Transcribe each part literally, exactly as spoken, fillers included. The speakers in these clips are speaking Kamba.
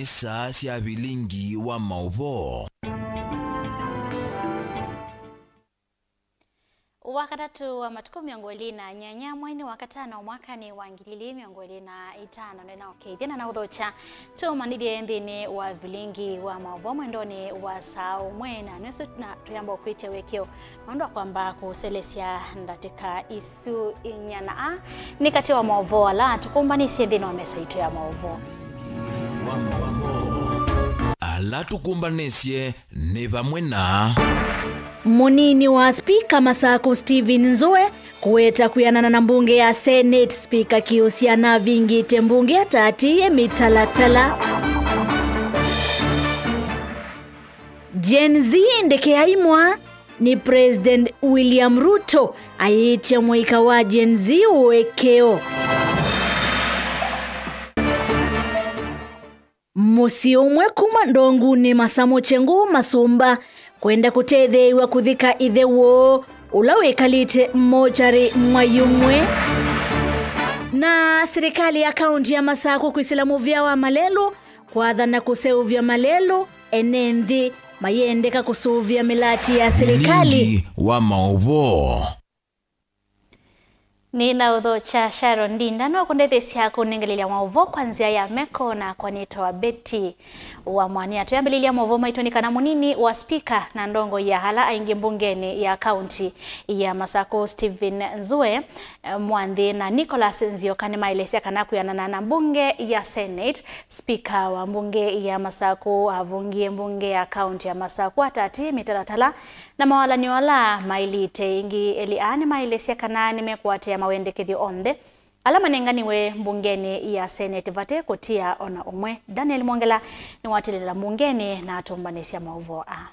Nĩ saa sya vilingi wa maũvoo. Wakatatũ wa matukũ mĩongo ĩlĩ na nyanya mweinĩ wa katano mwakanĩ wa ngili ilĩ mĩongo ĩlĩ na itano nĩnaũkeithye na naũthokya tũmanĩthye nthĩnĩ wa vilingi wa maũvoo mwendonĩ wa saa ũmwe na nusu, na tũyamba ũkwĩtya wĩkĩo nũndũ wa kwamba kũselesya ndatĩka isu inyana. Aa nĩ katĩ wa maũvoo ala tũkũmbanĩsye nthĩnĩ wa mesa itũ ya maũvoo. Ala tũkũmbanĩsye nĩ vamwe na. Mũnini wa spika Masakũ Stephen Nzue kũweta kwĩanana na mbunge ya Senate, spika Kiusya navingĩte mbunge atatĩĩe mĩtalatala. Gen Z ndĩkeaimwa nĩ President William Ruto ayĩtya mũika wa Gen Z ũekeo. Mũsyĩ ũmwe kuma Ndongunĩ Masamũ Kyengũ Masũmba kwenda kũtetheew'a kũthika ĩthe woo ũla wĩkalĩte mokyarĩ mwai ũmwe. Na silikalĩ ya kaũnti ya Masakũ kwĩsĩla mũvĩa wa malelũ kwathana kũseũvya malelũ ene nthĩ mayĩendeka kũsũvĩa mĩlati ya silikalĩ. Vilingi wa maũvoo. Nĩnaũthokya Sharon Ndinda no kũndethesya kũnengelelya maũvoo kwa nzĩa ya meko na kwa nĩtawa Betty wa Mwania. Twĩambĩlĩlya maũvoo maitũ nĩ kana mũnini wa spika na ndongoi ya ala aingĩ mbungenĩ ya kaũnti ya Masakũ Stephen Nzue Mwanthi na Nicholas Nzioka nĩmaelesya kana kwĩanana na mbunge ya Senate, spika wa mbunge ya Masakũ avungie mbunge ya kaũnti ya Masakũ atatĩĩe mĩtalatala na mawalany'o ala maĩlĩte. Ĩngĩ elĩ aa nĩmaelesya kana nĩmekũatĩĩa mawendekethyo onthe ala manenganiwe mbungenĩ ya Senate vate kũtia o na ũmwe. Daniel Mwongela nĩwatĩlĩla mbungenĩ na atũmbanĩsya maũvoo aa.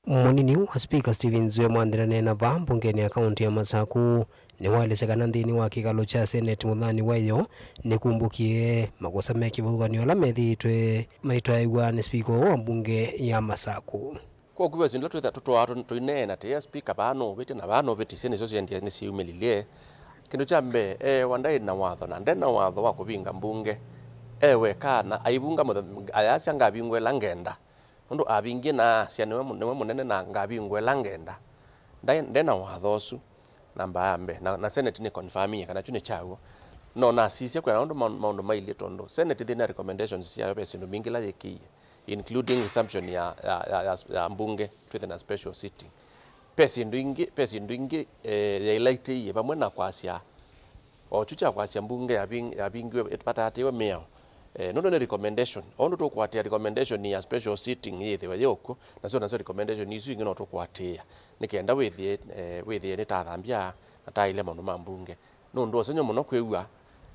Mũnini wa spika Stephen Nzue Mwanthi na neena vaa mbungenĩ ya kaũnti ya Masakũ nĩwaelesya kana nthĩnĩ wa kĩkalo kya Senate mũthani wa ĩyo nĩkumbũkie makosa me kĩvathũkany'o ala methĩĩtwe maitwaĩw'a nĩ spika ũũ wa mbunge ya Masakũ. Kwoou ve syĩndũ ila twĩtha tũtwaa tũ- tũineena tĩĩa spika vaa nũũvĩtye na vaa nũvĩtisye nĩsyo syendia nĩsyĩumĩlilye. Kĩndũ kya mbee, eewa ndaĩ na watho na nde na watho wa kũvinga mbunge. E weka na aivunga mũthe- ayasya ngavingwa ĩla ngenda. Nũndũ avingie na asya nĩwe mũ- nĩwe mũnene na ngavingwa ĩla ngenda. Ndaĩ nde na watho ũsu. Namba ya mbee, na, na Senate nĩ confirmie kana kyu nĩ kya w'o. No nasisya kwĩana ũndũ ma- maũndũ mailyĩ tondũ Senate nthĩnĩ ya recommendations syayo ve syĩndũ mbingĩ ila yĩkĩie, including resumption ya, ya, ya, ya, ya mbunge, twĩthe na special sitting. Ve syĩndũ ingĩ, ve syĩndũ ingĩ eh, yaĩlaitĩie vamwe na kwasya, o kyu kya kwasya mbunge yaving- yavingiwe ĩtaatĩĩwe mĩao. Eh, nũndũ nĩ recommendation, o ũndũ tũkũatĩĩa recommendation ya special sitting yĩthĩwe yĩ ũkw'o, nasyo nasyo recommendation isu ingĩ no tũkũatĩĩa nĩ kenda wĩthĩe, eh, wĩthĩe nĩtathambya na taĩlya maũndũ ma mbunge. Nũndũ ũsengy'o mũno kwĩw'a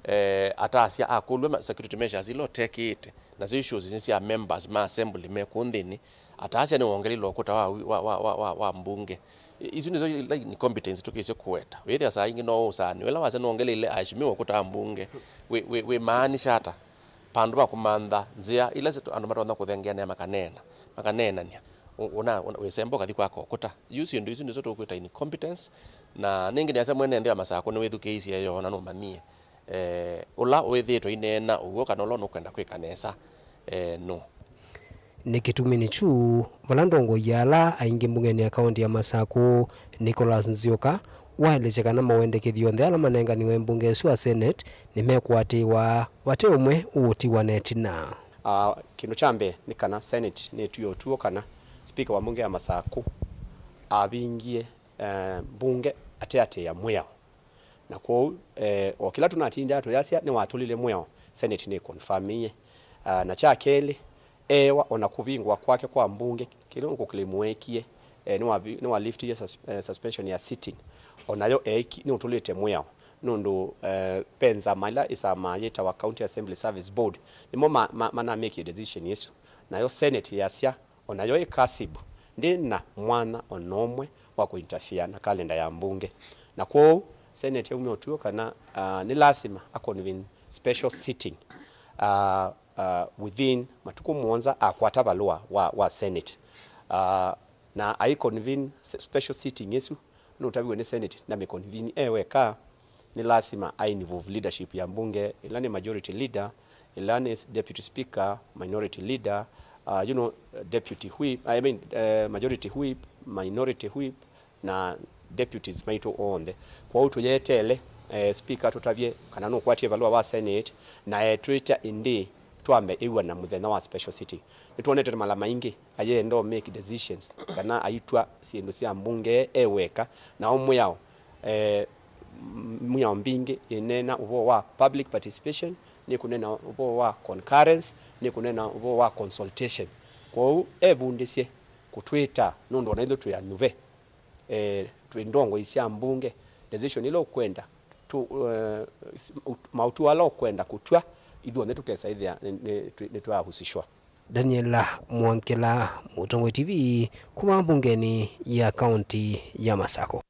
eh, atasya akũlw'a ma- security measures ila ũtekĩĩte, nasyo issues nĩ sya members ma assembly me kũu nthĩnĩ, atasya nĩwongeleile ũkũta wa, wa, wa, wa, wa, wa mbunge. I- Isu nĩsyo ila incompetence tũkĩsĩ kũweta. Wĩthĩa saa ingĩ no ũsaanĩwe ĩla wasya nĩwongeleile aheshimiwa ũkũta wa mbunge. Wĩ- wĩ- Wĩmaanisha ata? Vandũ va kũmantha nzĩa ila andũ matonya kũthengeanĩa makaneena, makaneenany'a, ũ- ũna- ũna- wĩsemba ũkathi kwaka ũkũta. Yu syĩndũ isu nĩsyo tũkwĩta incompetence. Na nĩngĩ nĩasya mwene nthĩ wa Masakũ nĩwĩthukĩĩisye yoo na nũmanyie eh, ũla wĩthĩĩtwe aineena ũw'o kana ũla ũnũkwenda kwĩka nesa eh, nũũ. Nĩ kĩtumi nĩ kyu vala ndongoi ya ala aingĩ mbungenĩ ya kaũnti ya Masakũ, Nicholas Nzioka, waelesya kana mawendekethyo onthe ala manenganiwe mbunge ĩsu wa Senate nĩmekũatĩĩwa vate ũmwe ũũtiwa na ĩtina. Ah, kĩndũ kya mbee nĩ kana Senate nĩtwie ũtuo kana spika wa mbunge ya Masakũ avingie eh, mbunge ateatĩĩa mwĩao. Na kwoou eh, o kĩla tũnatindaa tũyasya nĩwatũlile mwĩao, Senate nĩconfirmie. Ah, na kya kelĩ, ewa ona kũvingwa kwake kwa mbunge kĩla ũkũclaim weekie, eh, nĩwavi- nĩwaliftie sus- eh, suspension ya sitting, onayo eeki- nĩũtũlĩte mwĩao nũndũ eh, ve nzama ĩla ĩsamaa yĩtawa County Assembly Service Board, nĩmo ma- ma- manamĩkie decision ĩsu, nayo Senate yasya onayo ĩ kasibu, ndĩ na mwanya o na ũmwe wa kũinterfere na kalenda ya mbunge. Na kwoou Senate yaumya ũtuo kana ah, nĩ lasima a convene special sitting ah, ah, within matukũ mũonza akwata valũa wa, wa Senate. Ah, na ai convene se- special sitting ĩsu nũtaviwe nĩ Senate na mĩconvene e weka. nĩ lasima a involve leadership ya mbunge, ĩla nĩ majority leader, ĩla nĩ deputy speaker, minority leader, uh, you know, deputy whip, I mean, uh, majority whip, minority whip, na deputies maitũ onthe. Kwoou tũyetele, eh, speaker atũtavye kana nũkwatie valũa wa Senate, na etwĩta ĩndĩ twambe ĩw'ana mũthenya wa special sitting. Nĩtwonete mala maingĩ ayenda make decisions kana aitwa syĩndũ sya mbunge e weka, na o mwĩao, eh, m-, mwĩao mbingĩ ĩneena ũvoo wa public participation, nĩ kũneena ũvoo wa concurrence, nĩ kũneena ũvoo wa consultation. Kwoou evundĩsye kũtwĩta nũndũ ona ithyĩ twĩ anyuve, eh, twĩ ndongoi sya mbunge, decision ĩla ũkwenda, tu, eh, s-, ut-, mautu ala ũkwenda kũtw'a, ithyonthe tũkesa ĩthĩa nĩ, nĩ, twĩ- nĩtwahusishwa. Daniel Mwankela, Mũtongoi T V, kuma mbungeni ya kaunti ya Masako.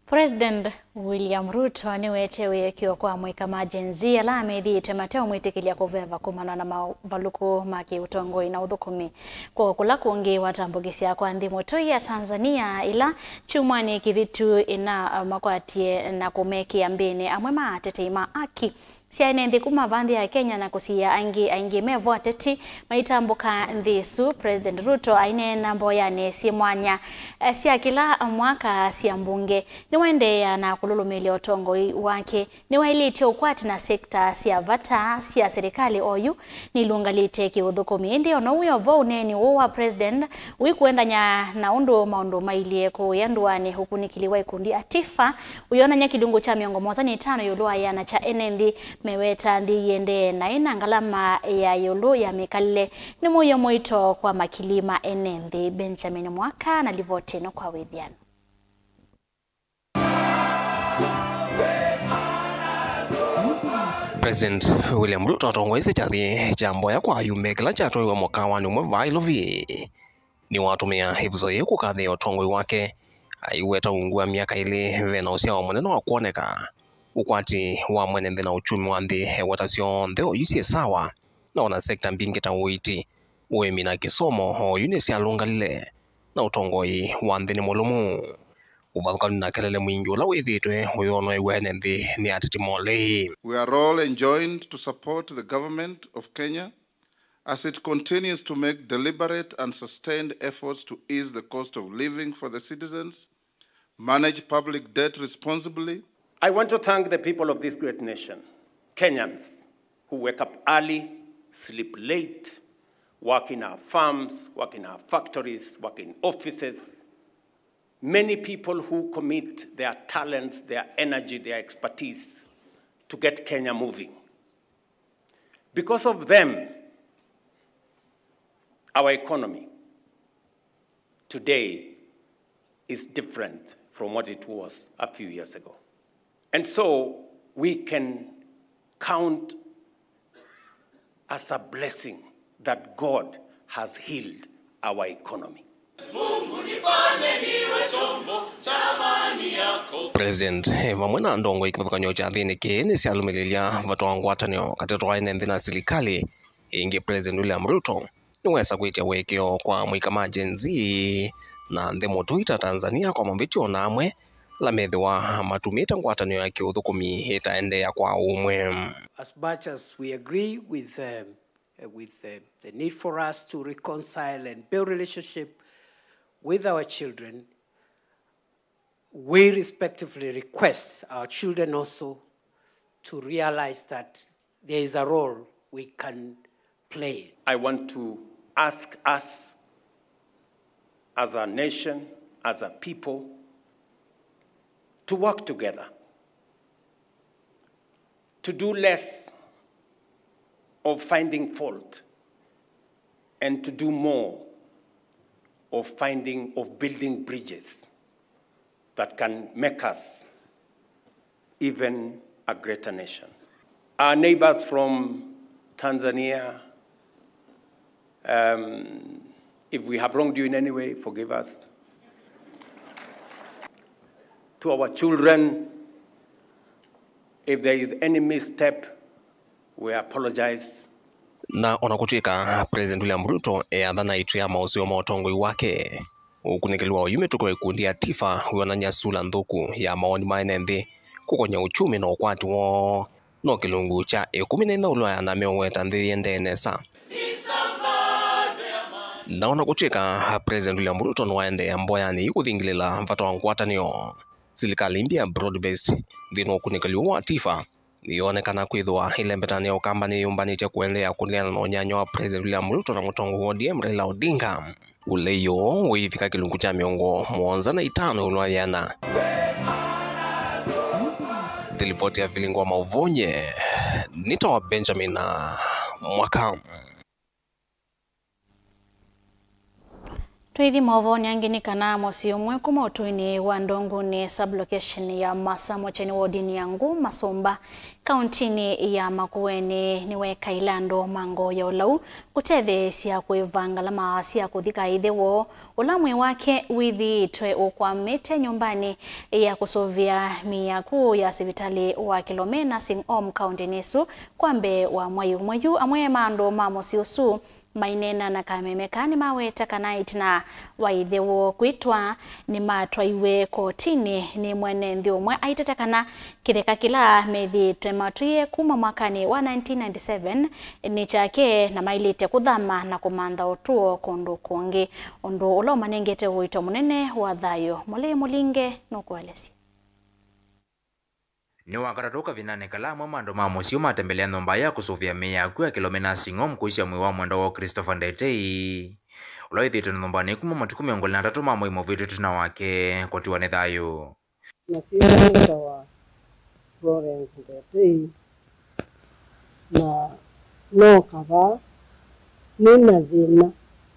President William Ruto nĩwetie wĩekeo kwa amũika ma Gen Z ala amethĩĩte mateũmwĩtĩkĩlya kũveva kumana na mavalũku ma kĩũtongoi na ũthũkũmi kwoo kũla kũngĩ watambũkĩsya kwa nthĩ mũtũi ya Tanzania, ĩla kyumwanĩ kĩvĩtu ĩnamakwatie na kũmekĩa mbĩnĩ amwe ma atetei ma aki sya ene nthĩ kuma va nthĩ ya Kenya na kũsiĩa angĩ aingĩ mevo ateti maitambũka nthĩ ĩsu. President Ruto aineena mboyanĩ syĩ mwanya, eh, sya kĩla mwaka sya mbunge, nĩwaendeea na kũlũlũmĩĩlya ũtongoi wake. Nĩwaĩlĩtye ũkwati na sekta sya vata sya serikali oyu nilũngalĩte kĩũthũkũmi. Ĩndĩ ona wĩ o vo, ũneeni ũũ wa president wĩkũendany'a na ũndũ maũndũ mailyĩ kũũya ndũanĩ. Ũkunĩkĩli wa ikundi Atifa ũyonany'a kĩlungu kya mĩongo mũonza na itano ĩũlũ wa ĩana kya ene nthĩ meweta nthĩ ĩendee na ĩna ngalama ya ĩũlũ ya mĩkalĩle nĩ mũio mũito kwa makili ma ene nthĩ. Benjamin Mwaka na livoti ĩno kwa wĩthyano. President William Ruto atongoesye kyathĩ kya mboya kwa ayumbe kĩla kyatwaiwe mũkawanĩ ũmwe vaa Ilovi. Nĩwatũmĩa ĩvuso yĩĩ kũkathĩĩa ũtongoi wake, aiweta ungu wa myaka ĩlĩ ve na ũsyao mũnene wa kwoneka, ũkwati wa mwene nthĩ na uchumi wa nthĩ eweta syonthe oyu syĩ sawa, na ona sekta mbingĩ ta ũiiti, ũĩmi na kĩsomo oyu nĩsyalũngalile, na ũtongoi wa nthĩ nĩ mũlũmu. Ũvathũkanu na kelele mwingĩ ũla wĩthĩĩtwe ũyonwaiw'a ene nthĩ nĩ ateti molei. We are all enjoined to support the government of Kenya as it continues to make deliberate and sustained efforts to ease the cost of living for the citizens, manage public debt responsibly. I want to thank the people of this great nation, Kenyans, who wake up early, sleep late, work in our farms, work in our factories, work in offices. Many people who commit their talents, their energy, their expertise to get Kenya moving. Because of them, our economy today is different from what it was a few years ago. And so we can count as a blessing that God has healed our economy. Mungu, nifanye niwe chombo cha amani yako. President, eh, vamwe na ndongoi kĩvathũkany'o kyathĩnĩ kĩĩ nĩsyalũmĩlĩlya vata wa ngwatanĩo katĩ wa ene nthĩ na silikalĩ. Ĩngĩ, President William Ruto nĩwesa kwĩtya wĩkĩo kwa amũika ma Gen Z na nthĩ mũtũi ta Tanzania kwa mavĩtyo na amwe ala methĩwa matumĩte ngwatanĩo ya kĩũthũkũmi ĩtaendeea kwa ũmwe. As much as we agree with, um, uh, with, uh, the need for us to reconcile and build relationship with our children, we respectively request our children also to realize that there is a role we can play. I want to ask us as a nation, as a people, to work together, to do less of finding fault and to do more of finding, of building bridges that can make us even a greater nation. Our neighbors from Tanzania, um, if we have wronged you in any way, forgive us. To our children, if there is any misstep, we apologize. Na ona kũtw'ĩka President William Ruto eathana ĩtw'ĩ ya maũseo ma ũtongoi wake, Ũkunĩkĩli wa oyu mĩtũkĩ wa ikundi ya TIFA wĩonany'a sula nthũku ya mawoni ma ene nthĩ kũkony'a uchumi na ũkwati woo. No kĩlungu kya ĩkũmi na inya ũlwaya na meũweta nthĩ yĩendee nesa. Na ona kũtw'ĩka President William Ruto nĩwaendeea mboyanĩ ii kũthingĩlĩla vata wa ngwatanĩo, silikalĩ mbya broad-based nthĩnĩ wa ũkunĩkĩli ũũ wa TIFA nĩyoonekana kwĩthĩwa ĩlembetanĩa Ũkamba nĩyĩyũmbanĩtye kũendeea kũneena na ũnyanya wa President William Ruto na mũtongoi wa ODM Raila Odinga. Ũlei ũũ wĩivika kĩlungu kya mĩongo mũonza na itano ĩũlũ wa yĩana. Nĩ livoti ya Vilingi wa Mauvonye, nĩtawa Benjamin Mwaka. Twĩthi maũvoonĩ angĩ nĩ kana mũsyĩ ũmwe kuma ũtũinĩ wa Ndonguni sub-location ya Masamu Kyeni wodinĩ ya Ngũ Masũmba kauntinĩ ya Makueni nĩwekaĩla andũ ma ngoo ya ũlau kũtetheesya kũĩva ngalama sya kũthika ĩthe woo, ũla mwĩĩ wake wĩthĩĩtwe ũkwamĩte nyũmbanĩ ya kũsũvĩa mĩĩ ya akw'ũ ya sivitalĩ wa Kilome Nursing Home kauntinĩ ĩsu kwa mbee wa mwei ũmwe yu. Amwe ma andũ ma mũsyĩ ũsu maineena na kameme kaa nĩmaweta kana ĩtina wa ĩthe woo kwĩtwa, nĩmatwaiwe kotinĩ nĩ mwene nthĩ ũmwe aitete kana kĩtheka kĩla methĩĩtwe matwĩe kuma mwakanĩ wa nineteen ninety-seven nĩ kyake na maĩlĩte kũthama na kũmantha ũtũo kũndũ kũngĩ, ũndũ ũla ũmanengete ũito mũnene wa thayũ. Mũlei Mũlinge nũkũelesya. Nĩ Wakatatũ kavindanĩ kala amwe ma andũ ma mũsyĩ ũũ matembelea nyũmba ya kũsũvĩa mĩĩ ya akw'ũ ya Kilome Nursing Home kũisya mwĩĩ wa mwendwa woo Christopher Ndetei, ũla wĩthĩĩtwe na nyũmbanĩ kuma matukũ mĩongo ĩlĩ na atatũ ma mwei mũvĩtũ ĩtina wake kũtiwa nĩ thayũ. Na syĩtwa nĩtawa Florence Ndetei, na nooka vaa nĩ na thĩna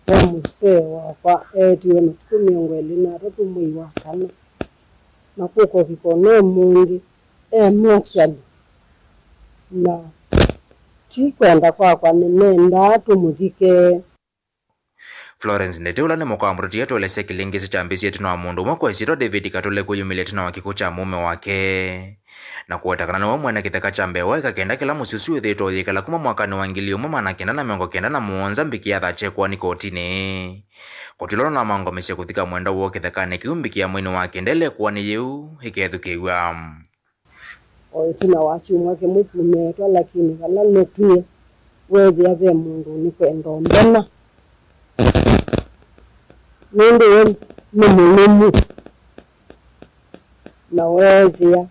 wa mũsee wakwa eetiwe matukũ mĩongo ĩlĩ na atatũ mwei wa kana, na kũka ũvika ona ũmũnthĩ e mortuary, na ti kwenda kwakwa, nĩnendaa tũmũthike. Florence Ndetei, ũla nĩ mũka wa mũtũtie, atũelesya kĩlĩngĩsĩ kyambĩĩsye ĩtina wa mũndũ ũmwe kwa ĩsyĩtwa David Katule kwĩyumĩlya ĩtina wa kĩkw'ũ kya mũũme wake na kũweta kana nĩwe mwene kĩtheka kya mbee wa ĩka kenda kĩla mũsyĩ ũsu wĩthĩĩtwe ũyĩkala kuma mwakanĩ wa ngili ĩmwe maana kenda na mĩongo kenda na mũonza mbikĩa yathatya ĩkoani kotinĩ. Koti ũla ũnamangomesye kũthika mwendwa woo kĩthekanĩ kĩu mbikĩa mweinĩ wa kenda ĩla ĩkoani yĩu ĩkethukĩĩw'a. O ĩtina wa kyumwa kĩmwe kumĩtwa, lakini vala nĩtwie weethĩa ve mũndũ nĩkwenda ũmbona, nũndũ we nĩ mũlũmu, na weethĩa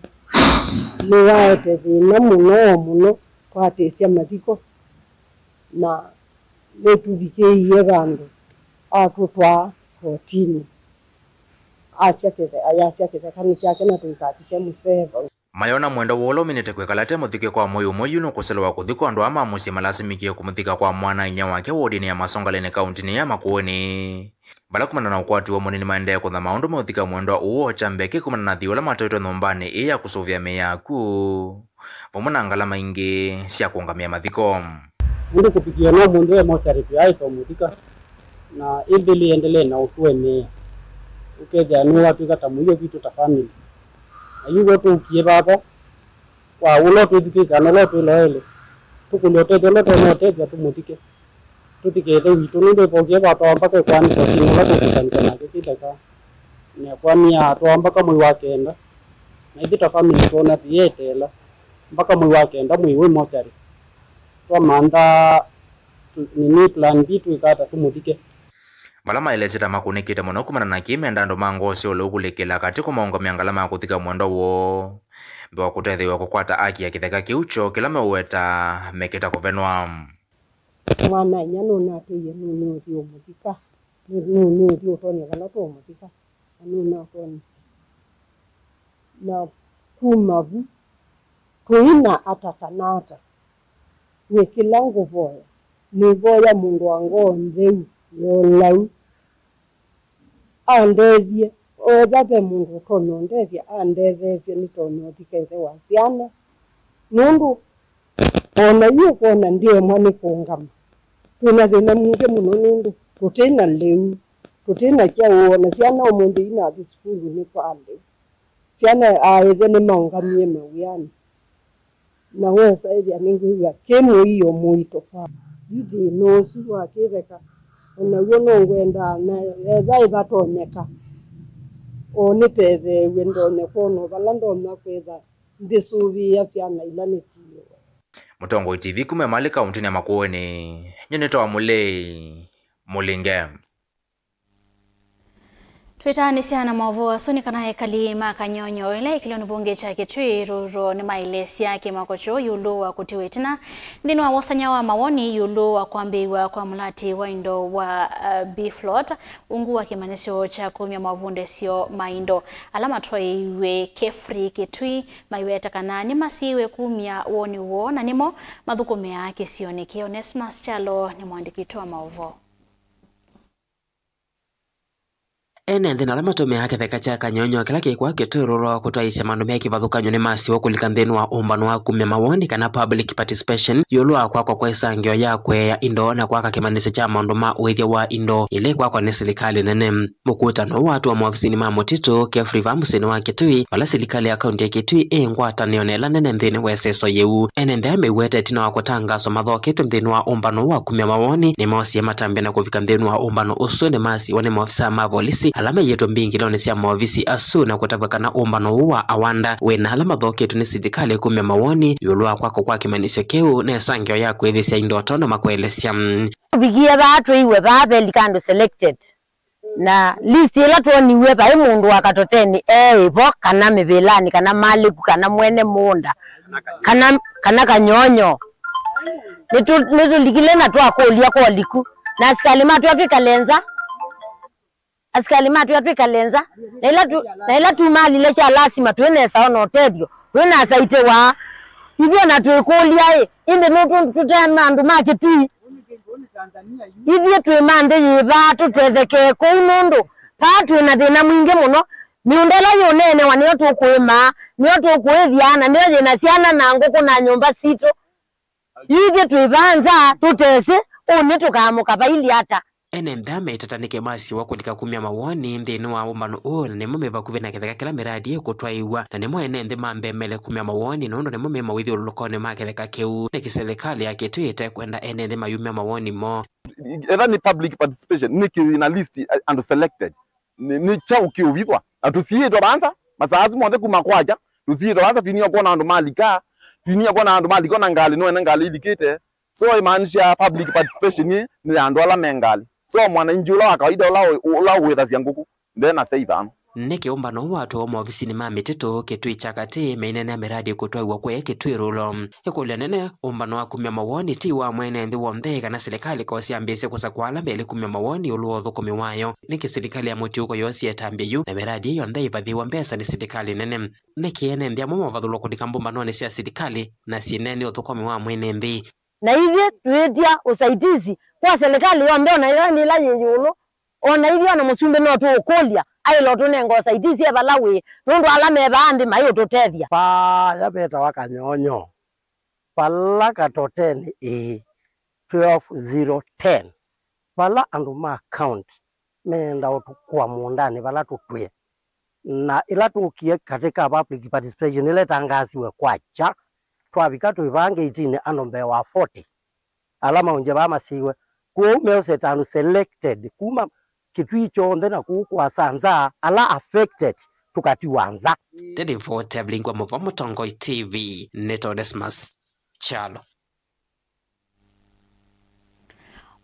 nĩwaete thĩna mũno mũno kwatĩsya mathiko, na nĩtũvikĩie vandũ atũtwaa kotinĩ, asya kĩthe-, ayasya kĩthekanĩ kyake na tũikathike mũsee vau. Mayona mwendwa woo ũla ũminĩte kwĩkala ate mũthike kwa mwei ũmwe yu nũkũselewa kũthikwa, andũ aa ma mũsyĩ malasimikie kũmũthika kwa mwana-a-inyia wake wodinĩ ya Masongaleni kauntinĩ ya Makueni. Vala kumana na ũkwati wa mũnini maendee kũtha maũndũ meũthika mwendwa ũũ o kya mbee kĩ kumana na thĩ ũla matwaĩtwe nyũmbanĩ ĩĩ ya kũsũvĩa mĩĩ ya akw'ũ, vamwe na ngalama ingĩ sya kũũngamĩa mathiko. Nũndũ kũvikĩa no mũndũ e mochari twĩaĩsa ũmũthika, na ĩndĩ ĩendelee na ũtũemea, ũkethĩa nĩwatw'ĩka ta mũio vitũ ta family. Na yu w'o tũũkie vava, kwa ũla ũtwĩthukĩĩsya na ũla ũtwĩloele, tũkũlya ũtethyo ũla ũtonya ũtethya tũmũthike. Tũthike ĩthe witũ, nũndũ ĩvokie vatwaa mbaka ĩkoani kotinĩ ũla tũkũsanisya nake kĩtheka. Na ĩkoani yatwaa mbaka mwei wa kenda, na ithyĩ ta family twoona tũyeteela mbaka mwei wa kenda mwĩĩ wĩ mochari. Twamantha tũ-, nini plan B twĩka ata tũmũthike. Vala maelesye ta makũnĩkĩte mũno kumana na kĩĩ, menda andũ ma ngoo sya ũlau kũlikĩla katĩ kũmaũngamĩa ngalama ya kũthika mwendwa woo mbee wa kũtetheew'a kũkwata aki ya kĩtheka kĩu kyoo kĩla meũweta mekĩta kũvenwa. Mwana-a-inyia nũnatwĩie nũnĩũthi ũmũthika, nũ-, nũnĩũthi ũtonya vala tũũmũthika, na nũnatwonisye. Na kuma vu, tũina ata kana ata, nyie kĩla ngũvoya, nĩvoya mũndũ wa ngoo ntheu na ũlau andethye. Ethĩwa ve mũndũ ũtonya ũndethya, andetheesye nĩtonya ũthika ĩthe wa syana, nũndũ o na yu ũkwona ndĩemwa nĩ kũũngama. Twĩ na thĩna mwingĩ mũno nũndũ tũtĩ na lĩu, tũtĩ na kyaũ, o na syana ũmũnthĩ inathi sukulu nĩ kwa lĩu. Syana, aa, ĩthe nĩmaũngamie mawĩanĩ. Na wesa ĩthĩa nĩngwĩw'a kĩ mũio mũito kwa yu thĩna ũsu wa kĩtheka, O naw'o no ngwendaa na ethwa ĩvatonyeka, o nĩtetheew'e ndonye kwona o vala ndonya kwĩtha ndĩsũvĩĩa syana ila nĩtiĩwe. Mũtongoi T V kuma Emali kaũntĩnĩ ya Makueni, nyie nĩtawa Mũlei Mũlinge. Twĩtaanĩsya na maũvoo asu nĩ kana ekali ma Kanyonyo, ĩla ĩkĩlonĩ mbunge kya Kitui, Rũrũ nĩmaelesya kĩmako kyoo ĩũlũ wa kũtiwa ĩtina nthĩnĩ wa wosany'a wa mawoni ĩũlũ wa kwambĩĩw'a kwa mũlati wa indo wa, uh, B-Flot ungu wa kĩmanyĩsyo kya kumya mavundĩsyo ma indo. Ala matwaĩiw'e KEFRI Kitui maiweta kana nĩmasiĩĩwe kumya woni woo na nĩmo mathũkũmĩaa kĩsionĩ kĩĩ. Onesmus Kyalo nĩ mũandĩki witũ wa maũvoo. Ene nthĩ na ala matũmĩaa kĩtheka kya Kanyonyo kĩla kĩkw'a Kitui Rũrũ kũtwaĩĩsya maũndũ me kĩvathũkany'o nĩmasiwa kũlika nthĩnĩ wa ũmbano wa kumya mawoni kana public participation ĩũlũ wa kwakwa kwa ĩsangĩo ya kũea indo na kwaka kĩmanyĩsyo kya maũndũ ma ũĩthya wa indo ila ikwakwa nĩ silikalĩ nene. Mũkutano ũũ watũa maovisinĩ ma mũtitũ, KEFRI, vaa mũsyĩnĩ wa Kitui, vala silikalĩ ya kaunti ya Kitui ĩ ngwatanĩo na ĩla nene nthĩnĩ wa ĩseso yĩu. Ene nthĩ aya meweta ĩtina wa kũtangaswa mathoketwe nthĩnĩ wa ũmbano ũũ wa kumya mawoni, nĩmoosie matambya na kũvika nthĩnĩ wa ũmbano ũsu nĩmasiwa nĩ maovisaa ma volisi ala maĩtwe mbingĩlonĩ sya maovisi asu na kũtavw'a kana ũmbano ũũ wa Awanda wĩna ala mathoketwe nĩ silikalĩ kumya mawoni ĩũlũ wa kwakwa kwa kĩmanyĩsyo kĩu na ĩsangĩo ya kwĩthĩsya indo, tondũ makũelesya. Tũvikie vaa twĩiwe vaa ve likando selected. Na list ĩla twoniw'e, vai mũndũ wa Katoteni eĩ vo, kana Mĩvĩlanĩ, kana Malĩku, kana mwene mũũnda, kana, kana Kanyonyo. Nĩtũ-, nĩtũlikile na twakũlya kwa ũliku. Na asikalĩ matwĩa twĩkale nza. Asikalĩ matwĩa twĩkale nza. Na ĩla tu-, na ĩla tumalile kya lasima, twĩ na ĩsaũ na ũtethyo, twĩ na asaitĩwa. Ithyĩ ona twĩkũlya-ĩ, ĩndĩ nũndũ tũte andũ ma Kitui? Ithyĩ twĩ ma nthĩ yĩva tũtethekee kũu, nũndũ vaa twĩ na thĩna mwingĩ mũno. Mĩũnda ĩla yũneenewa nĩyo tũkũĩma, nĩyo tũkũĩthya, na nĩyo yĩ na syana na ngũkũ na nyũmba sitũ. Ithyĩ twĩ vaa nza tũtesĩ ũnĩ tũkaamũka vailye ata. Ene nthĩ aya metata nĩkĩ masiwa kũlika kumya mawoni nthĩnĩ wa ũmbano ũũ, na nĩmo me vakuvĩ na kĩtheka kĩla mĩradi ĩkũtwaĩw'a, na nĩmo ene nthĩ ma mbee maĩle kumya mawoni, nũndũ nĩmo me mawĩthyũlũlũkonĩ ma kĩtheka kĩu. Nĩkĩ silikalĩ ya Kitui ĩtekwenda ene nthĩ mayumya mawoni moo? Etha nĩ public participation, nĩkĩ na list, eh, andũ selected? Nĩ, nĩ kyaũ kĩũvithwa? Na tũsiĩtwe vaa nza masaa asu monthe kuma kwakya, tũsiĩtwe vaa nza, tũinie kwona andũ malika, tũinie kwona andũ malika, ona ngalĩ, no ene ngalĩ ilikĩte. So, imaanisha public participation ĩ nĩ ya andũ ala me ngalĩ. So, mwananchi ũla wa kawaida ũla ũ-, ũla ũĩthasya ngũkũ, nde na say vano. Nĩkĩ ũmbano ũũ watwawa maovisinĩ ma mĩtitũ Kitui kya katĩ, meineenea mĩradi kũtwaĩwa kũya Kitui Rũlũ? Ĩkũlyo nene, ũmbano wa kumya mawoni ti wa mwene nthĩ w'onthe, kana silikalĩ ko syambĩĩsye kũsakũa ala maĩle kumya mawoni ĩũlũ wa ũthũkũmi wayo? Nĩkĩ silikalĩ ya mũtiũko yoosie ĩtambya yu, na mĩradi ĩĩ yonthe ĩvathĩĩwa mbesa nĩ silikalĩ nene? Nĩkĩ ene nthĩ amwe mavathũlwa kũlika mbũmbanonĩ sya silikalĩ na syĩneene ũthũkũmi wa mwene nthĩ? Na ithyĩ twĩtya ũsaitisi kwa silikalĩ yonthe, ona ĩla nĩ ĩla yĩ ĩũlũ, ona ithyĩ ona mũsumbĩ no tũũkũlya, aĩle ũtũnenga ũsaitisi e vala wĩ, nũndũ ala me vaa nthĩ maiũtũtethya. Vaya vetawa Kanyonyo, vala Katoteni ĩĩ, twelve zero ten, vala andũ ma county meenda ũtũkũa mũũndanĩ vala tũtwĩe. Na ĩla tũkie katĩ ka public participation ĩla ĩtangaasiwe kwakya, twavika twĩvaa ngeitinĩ andũ mbee wa forty ala maũngye vaa masyiiwe. Kwoou meũseta andũ selected kuma Kitui kyonthe na kũu kwa Sanza, ala affected, tũkatiwa nza. Tũripoti ya Vilingi wa Maũvoo Mũtongoi T V, nĩ Onesmus Kyalo.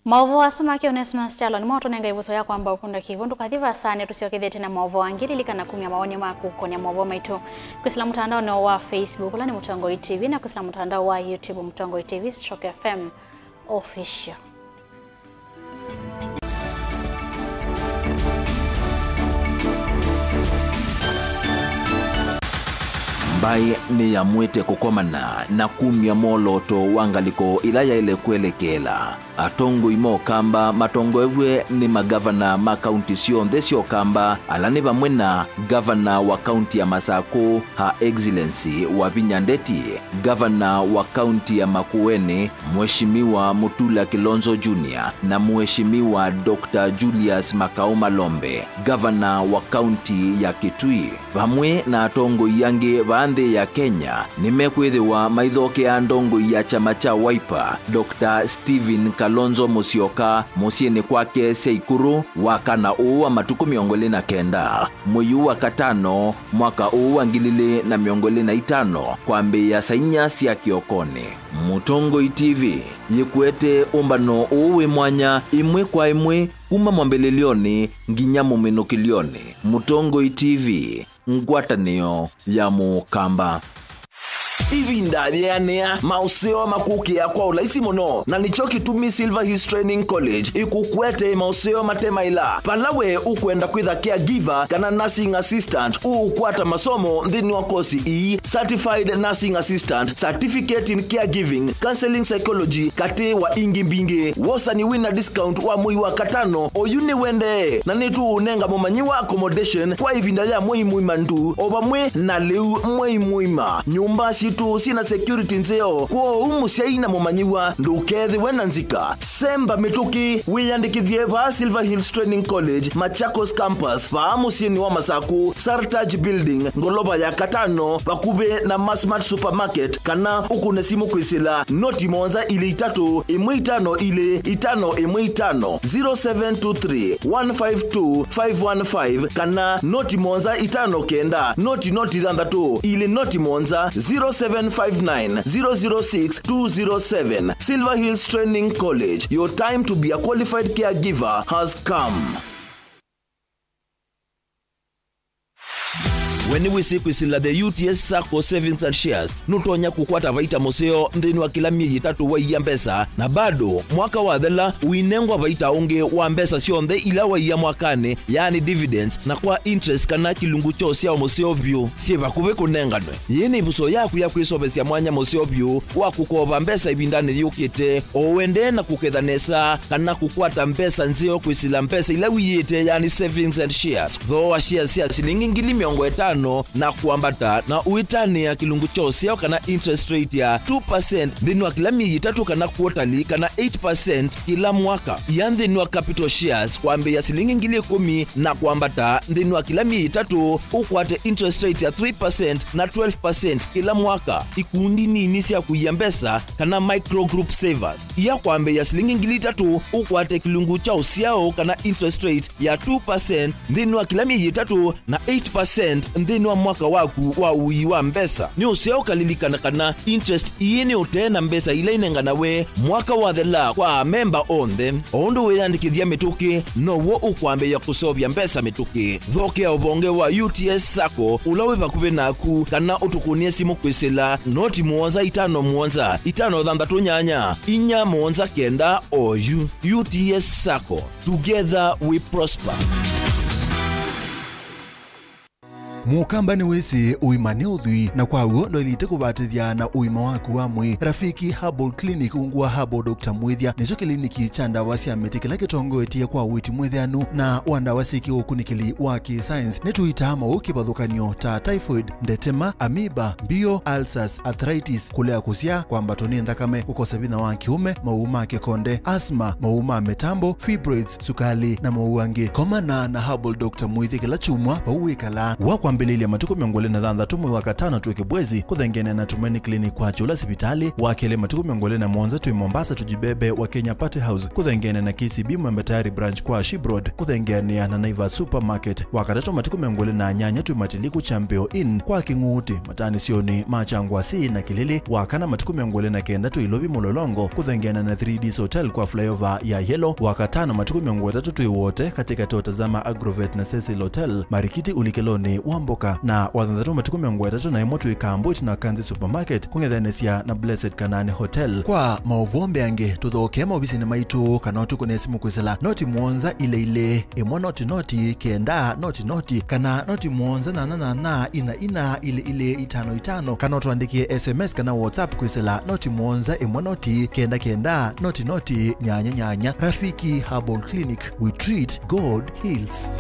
Maũvoo asu make Onesmus Kyalo nĩmo matũnenga ĩvuso ya kwamba ũkunda kĩw'ũ. Ndũkathi vaasa, nĩtũsyokethete na maũvoo angĩ. Lilikana kumya mawoni maku kũkonya maũvoo maitũ kwĩsĩla mũtandaonĩ wa Facebook, ũla nĩ Mũtongoi T V, na kwĩsĩla mũtandao wa YouTube, Mũtongoi T V stroke F M Official. Mbaĩ nĩyamwĩte kũkomana na kumya mwolooto wa ngalĩko ĩla yaĩle kwelekeela. Atongoi ma Ũkamba matongoew'e nĩ magavana ma kaunti syonthe sya Ũkamba, ala nĩ vamwe na ngavana wa kaunti ya Masakũ, Her Excellency Wavinya Ndeti, ngavana wa kaunti ya Makueni, Mheshimiwa Mutula Kilonzo Junior, na Mheshimiwa Doctor Julius Makau Malombe, ngavana wa kaunti ya Kitui, vamwe na atongoi angĩ va nthĩ ya Kenya nĩmekwĩthĩwa maithokea ndongoi ya kyama kya Wiper, Doctor Stephen Kalonzo Musyoka, mũsyĩnĩ kwake Syaikuru, wakana ũũ wa matukũ mĩongo ĩlĩ na kenda, mwei ũũ wa katano, mwaka ũũ wa ngili ili na mĩongo ĩlĩ na itano, kwambĩĩa saa inya sya kĩokonĩ. Mũtongoi T V yĩkũetee ũmbano ũũ wĩ mwanya ĩmwe kwa ĩmwe kuma mwambĩlĩlyonĩ nginya mũminũkĩlyonĩ. Mũtongoi T V, ngwatanĩo ya Mũkamba. Ĩvinda yĩanĩa, maũseo makũkĩa kwa ũlaisi mũno, na nĩkyo kĩtumi Silver Hills Training College ĩkũkũetee maũseo mate maĩla. Vala we ũkwenda kwĩtha caregiver kana nursing assistant, ũũkwata masomo nthĩnĩ wa kosi ii: Certified Nursing Assistant, Certificate in Caregiving, Counseling Psychology, katĩ wa ingĩ mbingĩ. Wosani wĩna discount wa mwei wa katano oyu nĩwendee, na nĩtũũnenga mũmanyĩw'a accommodation kwa ĩvinda ya mwei mũima ndu, o vamwe na lĩu mwei mũima. Nyũmba sitũ syĩna security nzeo, kwoou mũsyai na mũmanyĩw'a ndũkethĩwe na nzika. Semba mĩtũkĩ, wĩyandĩkĩthye vaa Silver Hills Training College, Machakos Campus, vaa mũsyĩnĩ wa Masaku, Sartaj Building, ngolova ya katano, vakuvĩ na Masmart Supermarket, kana ũkũne simũ kwĩsĩla noti mũonza ilĩ itatũ ĩmwe itano ilĩ itano ĩmwe itano, zero seven two three, one five two, five one five, kana noti mũonza itano kenda, noti noti thanthatũ ilĩ noti mũonza, zero seven five nine, zero zero six, two zero seven. Silver Hills Training College, your time to be a qualified caregiver has come. We nĩwĩsĩ kwĩsĩla the U T S Sacco Savings and Shares, nũtonya kũkwata vaita mũseo nthĩnĩ wa kĩla myei ĩtatũ waiya mbesa, na bado mwaka wathela ũinengwa vaita ũngĩ wa mbesa syonthe ila waiya mwakanĩ, yaani dividends, na kwa interest kana kĩlungu kya ũsyao mũseo vyũ syĩ vakuvĩ kũnenganwe. Yĩĩ nĩ ĩvuso yaku ya kwĩseũvĩsya mwanya mũseo vyũ wa kũkova mbesa ĩvindanĩ yũkĩte, o ũendee na kũketha nesa kana kũkwata mbesa nzeo kwĩsĩla mbesa ila wĩyĩĩte, yaani savings and shares. Thooa shares sya silingi ngili mĩongo ĩtano na kwambata, na ũitanĩa kĩlungu kya ũsyao kana interest rate ya two percent nthĩnĩ wa kĩla myei ĩtatũ kana quarterly, kana eight percent kĩla mwaka. Ia nthĩnĩ wa capital shares kwambĩĩa silingi ngili ĩkũmi na kwambata nthĩnĩ wa kĩla myei ĩtatũ, ũkwate interest rate ya three percent na twelve percent kĩla mwaka. Ikundi nini sya kũia mbesa kana micro group savers, ia kwambĩĩa silingi ngili itatũ, ũkwate kĩlungu kya ũsyao kana interest rate ya two percent nthĩnĩ wa kĩla myei ĩtatũ na eight percent nthĩnĩ wa mwaka waku wa ũii wa mbesa. Nĩ ũseo ũkalilikana kana interest ii nĩ ũtee na mbesa ila inenganawe mwaka wathela kwa amemba onthe. O ũndũ wĩyandĩkĩthya mĩtũkĩ, now'o ũkwambĩĩa kũseũvya mbesa mĩtũkĩ. Thokea ũvonge wa U T S Sacco ũla wĩ vakuvĩ naku, kana ũtũkũnĩe simũ kwĩsĩla noti mũonza itano mũonza itano thanthatũ nyanya inya mũonza kenda oyu. U T S Sacco, together we prosper. Mũkamba nĩwĩsĩ ũima nĩ ũthwii, na kwa w'o ndwaĩlĩte kũvatĩthya na ũima waku wa mwĩĩ. Rafiki Herbal Clinic ungu wa Herbal Doctor Mwĩthya nĩkyo kĩliniki kya ndawa sya mĩtĩ kĩla kĩtongoetye kwa ũiiti mwĩthĩanu na wa ndawa syĩ kĩũkunĩkĩli wa kĩ-science. Nĩtũitaa maũũ kĩvathũkany'o ta typhoid, ndetema, amoeba, mbio, ulcers, arthritis, kũlea kũsyaa, kwambatwa nĩ nthakame, kũkosa vinya wa kĩũme, maũũ ma kĩkonde, asthma, maũũ ma mĩtambo, fibroids, sukali, na maũũ angĩ. Komana na Herbal Doctor Mwĩthya kĩla kyumwa vau wĩkalaa. Wa kwambĩlĩlya matukũ mĩongo ĩlĩ na thanthatũ mwei wa katano twĩ Kibwezi, kũthengeene na Tumaini Clinic kwa Kyũla sivitalĩ. Wa kelĩ matukũ mĩongo ĩlĩ na mũonza twĩ Mombasa Tujibebe wa Kenya Party House, kũthengeene na K C B Mwembe Tayari branch kwa Ship Road, kũthengeanĩa na Naivas Supermarket. Wa katatũ matukũ mĩongo ĩlĩ na nyanya twĩ Matiliku Champeo Inn kwa Kĩng'uti, mataanĩsyonĩ ma Kyangwasi na Kĩlĩlĩ. Wa kana matukũ mĩongo ĩlĩ na kenda twĩ Ilovi Mũlolongo, kũthengeana na three Ds Hotel kwa flyover ya Yellow. Wa katano matukũ mĩongo ĩtatũ twĩ Wote, katĩkatĩ wa Tazama Agrovet na Cecil Hotel, Marikiti ũlikĩlonĩ wa Mboka. Na wa thanthatũ matukũ mĩongo ĩtatũ na ĩmwe twĩ Kambwit na Kanzi Supermarket, kũng'ethanĩsya na Blessed Kanani Hotel. Kwa maũvoo mbeange, tũthokee maovisinĩ maitũ kana ũtũkũne simũ kwĩsĩla noti mũonza ilĩ ilĩ ĩmwe noti noti kenda noti noti, kana noti mũonza nyanya nyanya ina ina ilĩ ilĩ itano itano, kana ũtũandĩkĩe S M S kana WhatsApp kwĩsĩla noti mũonza ĩmwe noti kenda kenda noti noti nyanya nyanya. Rafiki Herbal Clinic, we treat, God heals.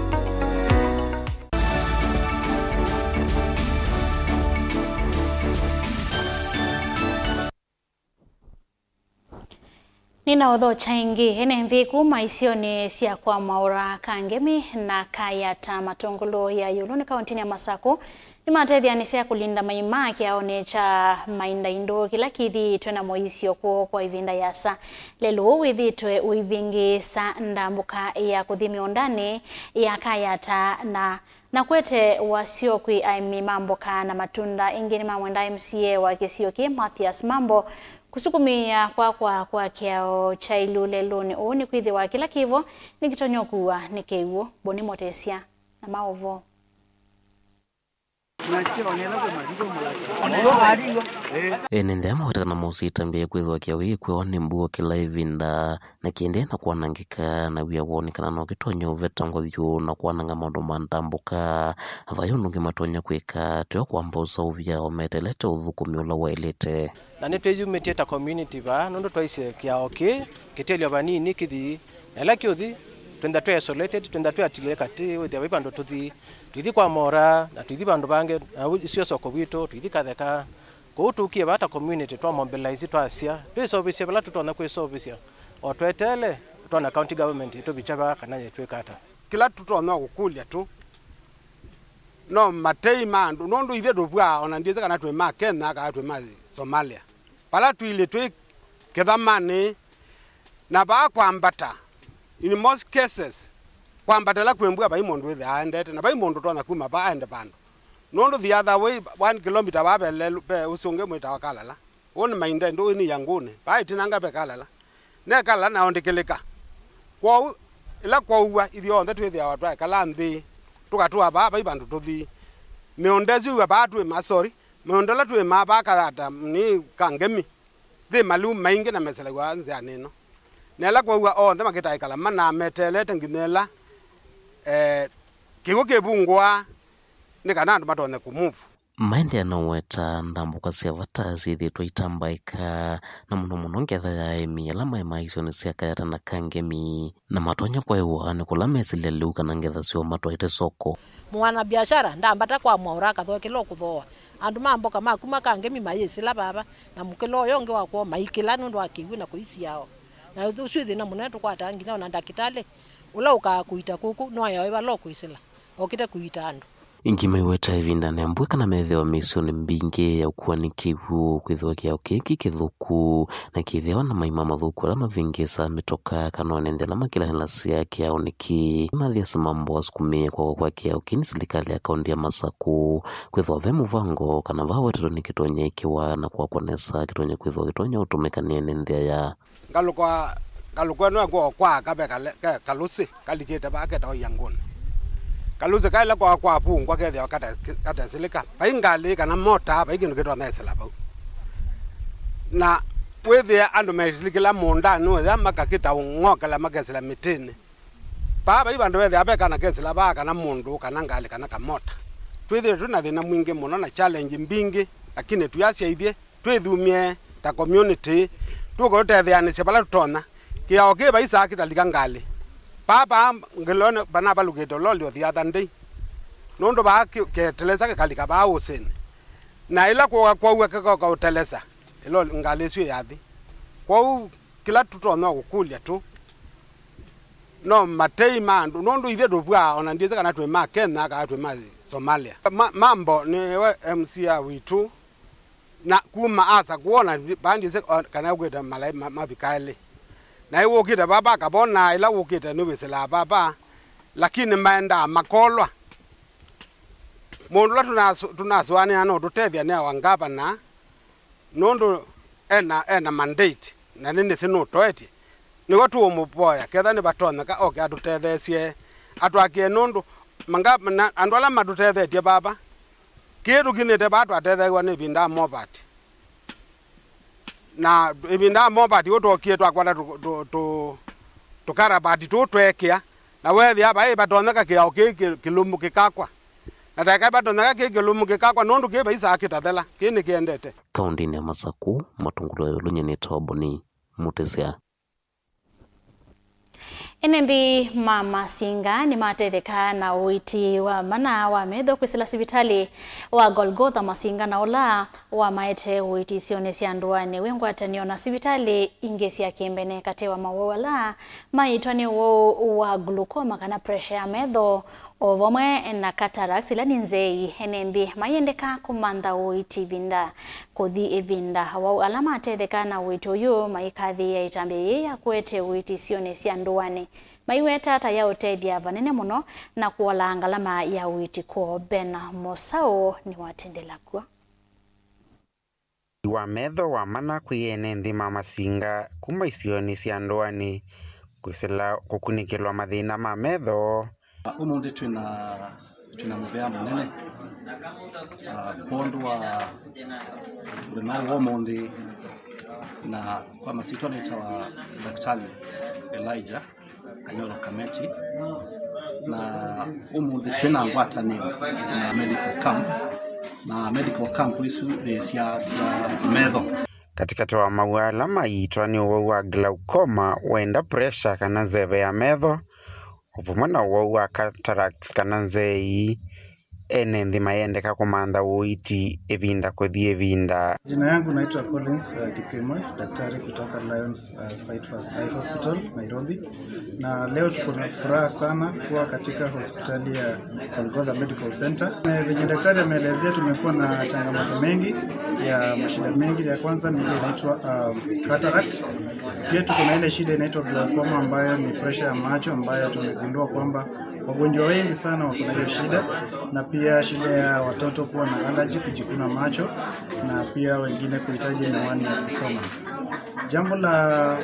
Nĩnaũthokya ĩngĩ, ene nthĩ kuma isionĩ sya kwa Mwaũra, Kangemi na Kayata, Matũngũlũ ya ĩũlũ nĩ kaũntĩnĩ ya Masaku, Nĩmatetheanĩsya kũlinda maima kĩaonĩ kya Maindaindũ kĩla kĩthĩĩtwe na mũisyo kwoo kwa ĩvinda yĩasa. Lelũ ũũ wĩthĩĩtwe ũivĩngĩĩsa ndambũka ya kũthi mĩũndanĩ ya Kayata na, na kwete wasyo kwĩ aĩmi ma mboka na matunda. Ĩngĩ nĩmamwenda M C A wa kĩsio kĩĩ Mathias Mambo kũsukumĩĩa kwakwa kwa kĩao kya ilu lelũnĩ ũũ nĩkwĩthĩwa kĩla kĩvo nĩkĩtonya ũkuwa nĩ kĩw'ũ. Boni Mũtĩsya na maũvoo. Ene nthea maweta kana mosĩ itambya kwĩthwa kĩao gĩkwĩwa nĩ mbua kĩla ĩvinda, na kĩendee na kwanangĩka, na wĩa woo nĩ kana no kĩtonye ũveta ngũthyũ na kwananga maũndũ ma ndambũka. Vai ũndũ ũngĩ matonya kwĩka, teo kwamba ũseũvya o metelete ũthũkũmi ũla waĩlĩte. Na nĩtwĩyumĩtye ta community vaa, nũndũ twaisye kĩao kĩĩ kĩtĩlyo vanini kĩthi, na ĩla kĩũthi, twĩntha twĩ isolated, twĩntha twĩ atilĩe katĩ, wĩthĩa vai vandũ tũthi, tũithi kwa Mora, na tũithi vandũ vangĩ, na u-, isio soko witũ, tũithi Katheka. Kwoou tũkie vaa ta community, twa mobilize, twasya, twĩseũvĩsye vala tũtonya kwĩseũvĩsya, o tweteele, twona county government ĩtũvikya vaa kana yĩtwĩka ata. Kĩla tũtonya kũkũlya tũ, no matei ma andũ, nũndũ ithyĩ tũvw'aa, ona ndyĩsĩ kana twĩ ma Kenya kana twĩ ma Somalia. Vala tũilyĩ twĩ kĩthamanĩ, na vaa kwambata, in most cases, kwambata ĩla kwĩ mbua vai mũndũ wĩthĩaa aendete, na vai mũndũ ũtonya kuma vaa aende vandũ. Nũndũ the other way, one kilometer vaa ve lelũ, ve ũsĩ ũngĩ mwĩtawa Kalala. Ũũ nĩ Maindaindũ, ũũ nĩ Yangũnĩ. Vaa ĩtinanga ve Kalala. Ne Kalala naondĩkĩlĩka. Kwoou, ĩla kwaua, ithyonthe twĩthĩawa twaekala nthĩ, tũkatũa vaa vai vandũ tũthi. Mĩũnda ĩsu ĩw'a vaa twĩma, sorry, mĩũnda ĩla twĩmaa vaa Kayata nĩ Kangemi. Thĩ maliu maingĩ na meselaw'a nzĩanĩ ĩno. Na ĩla kwaua onthe makĩtaĩkala mana meteelete nginya ĩla, eh, kĩw'ũ kĩvungũaa nĩ kana andũ matonye kũmove. Maendeea na ũweta ndambũka sya vata syĩthĩĩtwe itambaĩka, na mũno mũno ngetha ya aĩmi ala maĩmaa isionĩ sya Kayata na Kangemi, na matonya kwaĩwa nĩ kũla mesilya lĩu kana ngetha syoo matwaĩte soko. Mwana biashara ndambata kwa mwaũra akathoa kĩla ũkũthooa. Andũ ma mboka ma kuma Kangemi mayĩsĩla vava, na mũkĩla ũyũ ũngĩ wa kwoo maikĩla nũndũ wa kĩw'ũ na kũisiao. Na ũsu wĩ thĩna mũnene tũkwataa nginya ona ndakĩtalĩ ũla ũkaa kũita kũkũ nĩwaĩawa ĩ vala ũkwĩsĩla, okĩte kũita andũ. Ĩngĩ maiweta ĩvindanĩ ya mbua kana methĩawa mĩisyonĩ mbingĩ ya ũkua nĩ kĩw'ũ, kwĩthĩwa kĩao kĩĩ kĩ kĩthũku, na kĩthĩawa na maima mathũku ala mavĩngĩĩsaa mĩtoka kana one nthĩ ala makĩlanĩlasya kĩaonĩ kĩĩ. Mathias Mambo asukumĩĩe kwakwa kwa kĩao kĩĩ nĩ silikalĩ ya kaũntĩ ya Masakũ kwĩthĩwa ve mũvango kana vawetetwe nĩkĩtonya ĩkĩwa na kwakwa nesa kĩtonya kwĩthĩwa kĩtonya ũtũmĩka nĩ ene nthĩ aya. Ngalũko, ngalũko ĩno ĩkwoo kwa aka ve kale-, ke kalũsĩ kalikĩte vaa ketawa Yangũnĩ. Kalũsĩ kaĩla kwa kwavungwa kethĩawa kate-, katesilĩka. Vai ngalĩ kana mota, vai kĩndũ kĩtonya ĩsĩla vau. Na wĩthĩa andũ metilikĩla mũũndanĩ ũya makakĩta ũng'okela makesĩla mĩtĩnĩ. Vaa vai vandũ vethĩawa ve kana kesĩla vaa kana mũndũ kana ngalĩ kana kamota. Twĩthĩĩtwe twĩ na thĩna mwingĩ mũno na challenge mbingĩ, lakini tuyasya ithyĩ twĩthumye ta community, tũkũtetheanĩsya vala tũtonya. Kĩao kĩ vaisaa kĩtalika ngalĩ. Vaa, vaa ngĩlonĩ vanavalũkĩte ũloli o the other day. Nũndũ vaa kĩ-, ketelesa kĩkalika vaa ũsĩnĩ. Na ĩla kwoka kwaua kĩkoka ũtelesa, ĩloli, ngalĩ ĩsu yathi. Kwoou kĩla tũtonya kũkũlya tũ, no matei ma andũ, nũndũ ithyĩ tũvw'aa, ona ndyĩsĩ kana twĩ ma Kenya kana twĩ ma Somalia. Ma-, Mambo nĩwe M C A witũ, na kuma asa kuona, vaa ndyĩsĩ o-, kana ũkwĩte malai ma-, mavika elĩ. Na ĩwũkĩte vava akavona, ĩla wũkĩte nĩwĩsĩlaa vava, lakini maendaa makolwa. Mũndũ ũla tũnasu-, tũnasũanĩa no tũtethya nĩ wa ngavana, nũndũ ena, ena mandate, na nĩnĩsĩ nũtoetye. Nĩwe tũũmũvoya, ketha nĩvatonyeka, oke atũtetheesye, atwakĩe nũndũ manga-, na andũ ala matũtethetye vava, kĩĩ tũkinyĩte vaa twatetheew'a nĩ ĩvinda ya movati. Na ĩvinda ya movati ũũ twokie twakwata tũ-, tũ-, tũ-, tũkarabati tũũ tweekĩa, na weethĩa vai vatonyeka kĩao kĩĩ kĩ-, kĩlũmu kĩkakwa. Na taeka vatonyeka kĩĩ kĩlũmu kĩkakwa, nũndũ kĩĩ vaisaa kĩtathela, kĩĩ nĩkĩendete. Kaũntĩnĩ ya Masakũ, mũtũngũlũ wa ĩũlũ nyie nĩtawa Boni Mũtĩsya. Ene nthĩ ma Masinga nĩmatetheka na ũiiti wa mana wa metho kwĩsĩla sivitalĩ wa Golgotha Masinga, na ũla wamaete ũiiti isionĩ sya ndũanĩ wĩ ngwatanĩo na sivitalĩ ingĩ sya kĩmbene. Katĩ wa mawau ala maĩtwa nĩ ũwau wa glaucoma kana pressure ya metho O vamwe na cataracts, ila nĩ nzei, ene nthĩ mayendeka kũmantha ũiiti ĩvinda kũthi ĩvinda. Awau ala matetheka na ũiiti ũyũ maikathĩĩa ĩtambya yĩĩ ya kũete ũiiti isionĩ sya ndũanĩ, maiweta ta ya ũtethya vanene mũno na kũolaa ngalama ya ũiiti kwoo. Ben Mosao nĩwatindĩla kw'o. Wa metho wa mana kwĩ ene nthĩ ma Masinga kuma isionĩ sya ndũanĩ kwĩsĩla kũkunĩkĩlwa mathĩna ma metho. Ũmũnthĩ twĩna, twĩna mũvea mũnene, ah, kwondũ wa mũthenya wa ũmũnthĩ, na kwa masyĩtwa nĩtawa Daktari Elijah Kanyolo Kameti, na ũmũnthĩ twĩ na ngwatanĩo na medical camp, na medical camp isu nĩ sya, sya metho. Katĩkatĩ wa mawau ala maiitwa nĩ ũwau wa glaucoma, wenda pressure kana nzeve ya metho, o vamwe na ũwau wa cataracts kana nzei, ene nthĩ mayendeka kũmantha ũiiti ĩvinda kũthi ĩvinda. Jina yangu naitwa Collins, uh, Kipkemoi, daktari kutoka Lions, uh, Site First Eye Hospital, Nairobi. Na leo tuko na furaha sana kuwa katika hospitali ya Golgotha Medical Center. Na venye daktari ameelezea, tumekuwa na changamoto mengi ya mashida mengi. Ya kwanza ni ile inaitwa, um, cataract. Pia tuko na ile shida inaitwa glaucoma, ambayo ni pressure ya macho, ambayo tumegundua kwamba wagonjwa wengi sana wako na hiyo shida, na pia shida ya watoto kuwa na allergy, kujikuna macho, na pia wengine kuhitaji miwani ya kusoma. Jambo la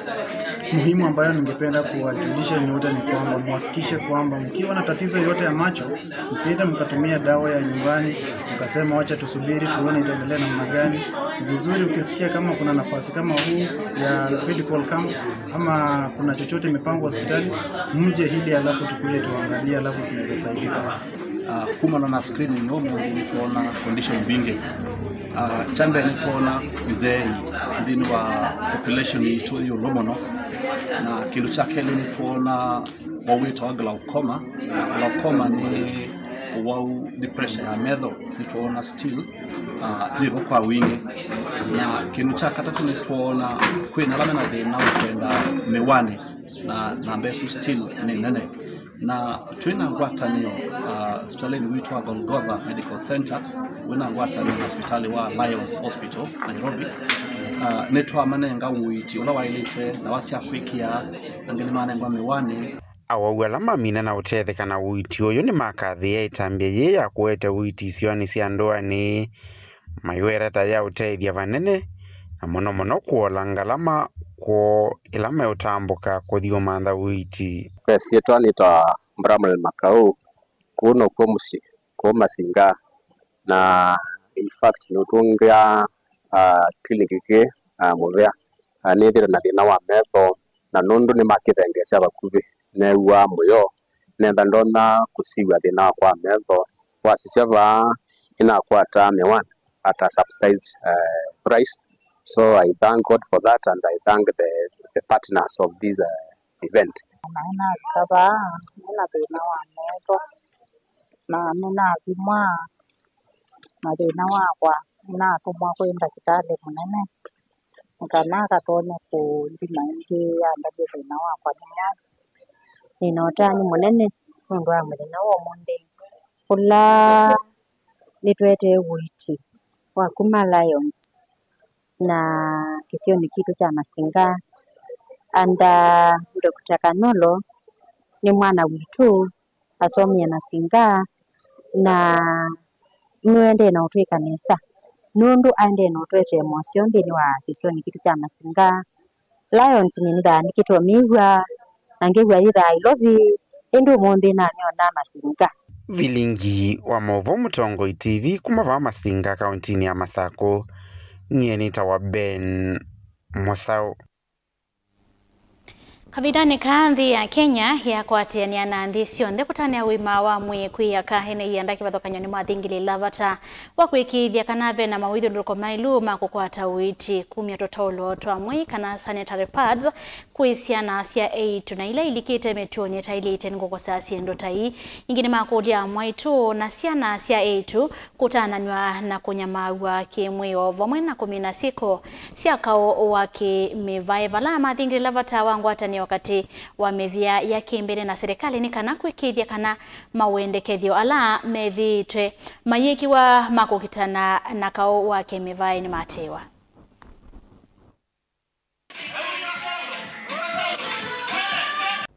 muhimu ambayo ningependa kuwajulisha nyote ni kwamba muhakikishe kwamba mkiwa na tatizo yote ya macho, msiende mkatumia dawa ya nyumbani, mkasema, "Wacha tusubiri tuone itaendelea namna gani." Ni vizuri ukisikia kama kuna nafasi kama huu ya medical camp, ama kuna chochote imepangwa hospitali, mje hili alafu tukuje tuangalie, alafu tunaweza saidika. Ah, kumana na screening ũmũnthĩ nĩtwona condition mbingĩ. Ah, kya mbee nĩtwona nzei nthĩnĩ wa population yitũ yĩ ũlũ mũno, na kĩndũ kya kelĩ nĩtwona ũwau wĩtawa glaucoma. Glaucoma nĩ ũwau, nĩ pressure ya metho, nĩtwona still, ah, yĩvo kwa wingĩ. Na kĩndũ kya katatũ nĩtwona kwĩna ala mena thĩna wa kwenda mĩwani, na namba ĩsu still nĩ nene. Na twĩ na ngwatanĩo, ah, hospitalini witũ wa Golgotha Medical Center, wĩ na ngwatanĩo na hospitali wa Lions Hospital, Nairobi. Ah, nĩtwamanenga ũiiti ũla waĩlĩte, ndawa sya kwĩkĩa, angĩ nĩmanengwa mĩwani. Awau ala mamina na ũtetheka na ũiiti ũyũ nĩmakathĩĩa ĩtambya yĩĩ ya kũete ũiiti isionĩ sya ndũanĩ, maiweta ta ya ũtethya vanene, na mũno mũno kũola ngalama kwoo ĩla meũtambũka kũthi ũmantha ũiiti. Ve syĩtwa nĩtawa Bramwell Makau, kũu nokw'o mũsyĩ, kũu Masinga, na in fact nĩũtũngĩa, ah, clinic kĩĩ, ah, mũvea. Ah, nĩthĩte na thĩna wa metho, na nũndũ nĩmakĩthengeesya vakuvĩ, new'aa mũyo, nenda ndonya kũsiw'a thĩna wakwa wa metho. Wasisya vaa, nĩnakwata mĩwani at a subsidized, eh, price. So I thank God for that, and I thank the, the partners of this, eh, event. Na nĩnavika vaa, nĩ na thĩna wa metho, na nĩnathimwa, na thĩna wakwa nĩnatũmwa kwĩ ndakĩtalĩ mũnene, nĩ kana akatonye kũnthima ĩngĩ andavye thĩna wakwa nĩ mwaũ. Nĩ na ũtanu mũnene nũndũ wa mũthenya wa ũmũnthĩ, ũla nĩtwetee ũiiti wa kuma Lions na kĩsionĩ kitũ kya Masinga. And, uh, Doctor Kanyolo nĩ mwana witũ, asomie Masinga, na nĩendee na ũtwĩka nesa, nũndũ aendee na ũtwetee moseo nthĩnĩ wa kĩsionĩ kitũ kya Masinga. Lions nĩnĩthaa nĩkĩtwa mĩw'a, na ngĩw'a yĩthaa Nairobi, ĩndĩ ũmũnthĩ namyona Masinga. Vilingi wa maũvoo Mũtongoi T V kuma vaa Masinga, kauntinĩ ya Masakũ, nyie nĩtawa Ben Mũsaũ. Kavindanĩ kaa, nthĩ ya Kenya yakwatĩanĩa na nthĩ syonthe kũtanĩa ũima wa mwĩĩ kwĩ aka ene ianda kĩvathũkany'o nĩmathingĩlĩĩla vata wa kũĩkĩĩthya kana ve na mawĩthyũlũlũko maĩlu ma kũkwata ũiiti, kumya tũtaũlo twa mwĩĩ kana sanitary pads, kwĩ syana sya eĩtu na ila ilikĩte mĩtũonĩ ĩtaĩlĩte nĩ kũkosa syĩndũ ta ii. Ĩngĩ nĩmakũlya mwaitũ na syana sya eĩtu kũtananw'a na kũnyamaaw'a kĩ-mwĩĩ o vamwe na kũmina syĩko sya kaũ wa kĩ-mĩvaĩ vala mathingĩlĩĩla vata wa ngwatanĩo katĩ wa mĩvĩa ya kĩmbĩne na silikalĩ nĩ kana kwĩkĩĩthya kana mawendekethyo ala methĩĩtwe mayĩkiwa ma kũkitana na kaũ wa kĩmĩvaĩ nĩmatĩĩwa.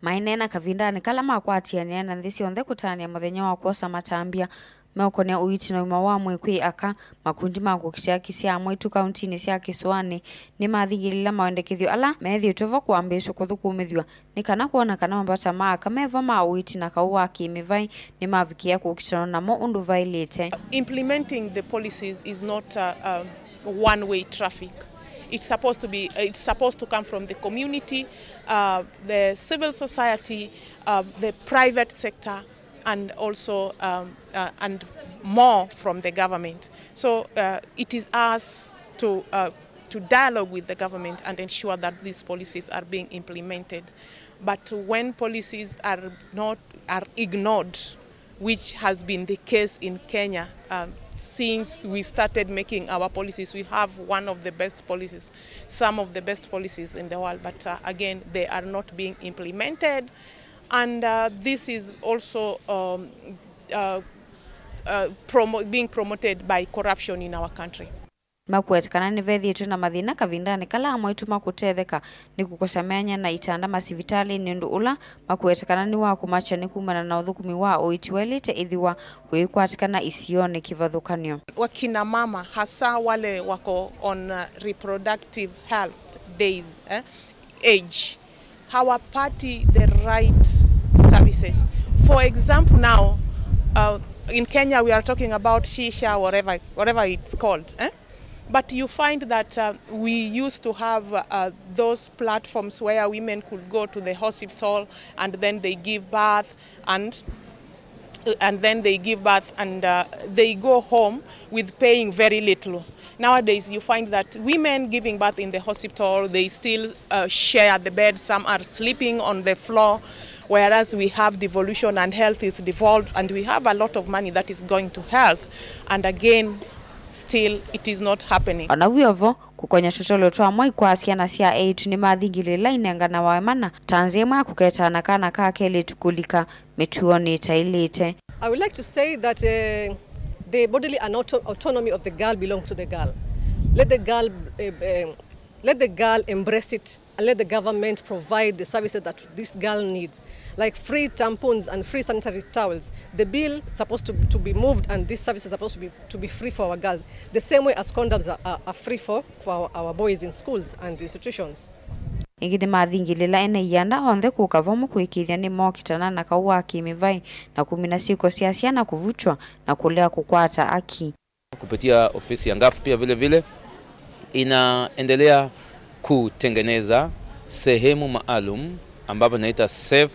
Maineena kavindanĩ kala makwatĩanĩa na nthĩ syonthe kũtanĩa mũthenya wa kwosa matambya meũkonea ũiiti na ũima wa mwĩĩ kwĩ aka, makundi ma kũkitĩa haki sya amwaitũ kauntinĩ sya kĩsũanĩ nĩmathingĩlĩĩla mawendekethyo ala methĩĩtwe vo kwambĩĩsw'a kũthũkũmĩthw'a nĩ kana kwona kana mavata ma aka me vo ma ũiiti na kaũ wa kĩmĩvaĩ nĩmavikĩĩa kũkitanwa namo ũndũ vaĩlĩte. Implementing the policies is not a, a one-way traffic. It's supposed to be, it's supposed to come from the community, uh, the civil society, uh, the private sector, and also, um, uh, and more from the government. So, uh, it is us to, uh, to dialogue with the government and ensure that these policies are being implemented. But when policies are not, are ignored, which has been the case in Kenya, um, since we started making our policies, we have one of the best policies, some of the best policies in the world, but, uh, again, they are not being implemented. And, uh, this is also, um, uh, uh, promo-, being promoted by corruption in our country. Makũete kana nĩvethĩĩtwe na mathĩna kavindanĩ kala amwaitũ makũtetheka nĩ kũkosa myanya na itanda masivitalĩnĩ, ũndũ ũla makũete kana nĩ wa kũmakya nĩ kumana na ũthũkũmi wa ũiiti waĩlĩte ĩthĩwa ũikwatĩkana isionĩ kĩvathũkany'o. Wakina mama, hasa wale wako on, uh, reproductive health days, eh, age, hawapati the right services. For example, now, uh, in Kenya, we are talking about SHISHA, whatever, whatever it's called, eh? But you find that, uh, we used to have, uh, those platforms where women could go to the hospital and then they give birth and, and then they give birth and, uh, they go home with paying very little. Nowadays, you find that women giving birth in the hospital, they still, uh, share the bed. Some are sleeping on the floor, whereas we have devolution and health is devolved, and we have a lot of money that is going to health, and again, still it is not happening. Ona wĩ o vo, kũkony'a tũtolo twa mwai kwa syana sya eĩtu nĩmathingĩlĩĩla inenganawa emana ta nzĩa ĩmwe ya kũketaa na kana ka kelĩtu kũlika mĩtuonĩ ĩtaĩlĩte. I would like to say that, uh, the bodily auto-, autonomy of the girl belongs to the girl. Let the girl, uh, uh, let the girl embrace it and let the government provide the services that this girl needs, like free tampons and free sanitary towels. The bill supposed to, to be moved, and this service is supposed to be, to be free for our girls, the same way as condoms are, are, are free for, for our, our boys in schools and institutions. Ĩngĩ nĩmathingĩlĩĩla ene ianda onthe kũka vamwe kũĩkĩĩthya nĩmokitana na kaũ wa kĩmĩvaĩ na kũmina syĩko sya syana kũvutw'a na kũlea kũkwata aki. Kupitia ofisi ya NGAAF pia vile vile inaendelea kutengeneza sehemu maalum ambapo inaita Safe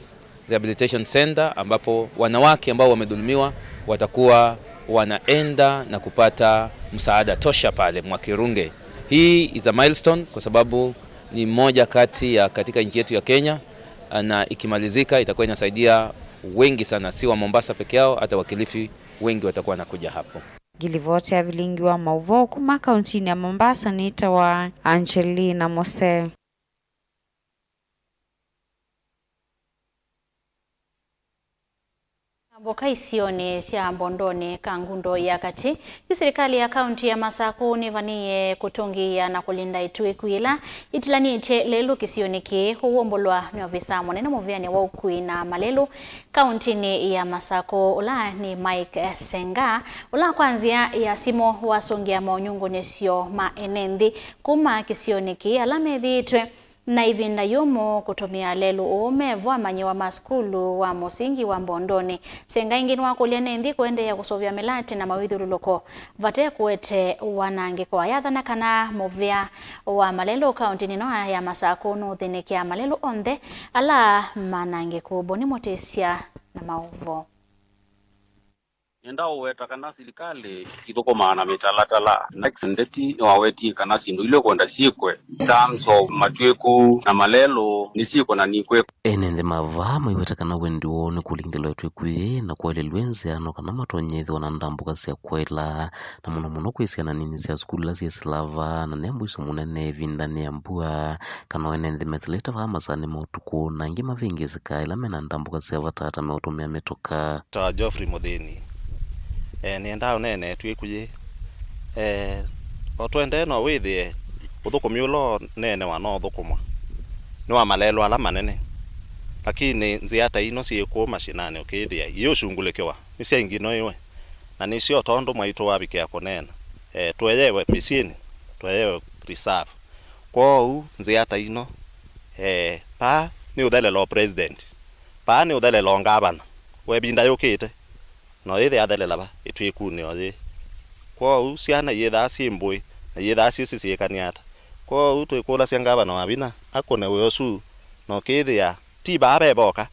Rehabilitation Center, ambapo wanawake ambao wamedhulumiwa watakuwa wanaenda na kupata msaada tosha pale Mwakirunge. Hii is a milestone kwa sababu ni moja kati ya katika nchi yetu ya Kenya, na ikimalizika itakuwa inasaidia wengi sana, si wa Mombasa peke yao, hata wa Kilifi wengi watakuwa wanakuja hapo. Ngilivoti ya vilingi wa mauvoo kuma kauntinĩ ya Mombasa nĩtawa Angelina Mose. Mboka isionĩ sya Mbondonĩ, Kangundo ya katĩ, yu silikalĩ ya kaunti ya Masakũ nĩvanĩĩe kũtũngĩĩa na kũlinda ituĩku ila itilanĩtye lelũ kĩsionĩ kĩĩ. Ũw'o ũmbũlwa nĩ ovisa mũnene mũvĩanĩ wa ũkui na malelũ kauntinĩ ya Masakũ, ũla nĩ Mike Senga, ũla kwa nzĩa ya simũ wasũngĩa maũnyungunyĩsyo ma ene nthĩ kuma kĩsionĩ kĩĩ ala methĩĩtwe na ĩvinda yũmũ kũtũmĩa lelũ ũũ me vo amanyĩw'a ma sukulu wa mũsingi wa Mbondonĩ. Senga ĩngĩ nĩwakũlya ene nthĩ kũendeea kũsũvĩa mĩlatĩ na mawĩthyũlũlũko vate kũete wanangĩko. Ayathana kana mũvĩa wa malelũ kauntinĩ ĩno ya Masakũ nũthĩnĩkĩa malelũ onthe ala manangĩku. Boni Mũtĩsya na maũvoo. Nĩenda ũweta kana silikalĩ ithũkũmaa na mĩtalatala. Nake Ndeti nĩwawetie kana syĩndũ ila ũkwenda syĩkwe, in terms of matw'ĩku na malelũ, nĩsyĩkwe na nikwĩkwa. Ene nthĩ ma vaa maiweta kana wendi woo nĩ kũlingĩlwa ĩtw'ĩku yĩĩ na kwaĩlĩlw'e nzĩa no kana matonye ĩthĩwa na ndambũka sya kwaĩla, na mũno mũno kwĩ syana nini sya sukulu ila syĩ Silava, na ne mũisyo mũnene ĩvindanĩ ya mbua, kana o ene nthĩ mesilĩte vaa masaanĩ ma ũtukũ, na angĩ mavĩngĩĩsĩkaa ĩla mena ndambũka sya vata ta meũtũmĩa mĩtoka. Ta Geoffrey Mũthĩni, eh, nĩendaa ũneene ĩtw'ĩku yĩĩ. Eh, o twendee no wĩthĩe ũthũkũmi ũla ũneenewa no ũthũkũmwa nĩ wa malelũ ala manene, lakini nzĩa ta ino syĩ kũũ mashinani ũkĩĩthĩa iũshungulĩkĩwa nĩsyainginoiwe, na nĩsyo tondũ mwaitũ wavikĩa kũneena, eh, tweyewe mĩsyĩnĩ, tweyewe reserve. Kwoou nzĩa ta ino, eh, paa nĩ ũthelelo president, paa nĩ ũthelelo ngavana wa ĩvinda yũkĩte, no yĩthĩa athelela va ĩtw'ĩkunĩ o yĩĩ. Kwoou syana iyĩthaa syĩ mbũĩ na iyĩthaa syĩsĩ syĩkanie ata? Kwoou twĩkũlasya ngavana Wavina akũne wĩa ũsu, na ũkĩĩthĩa ti vaa ve voka,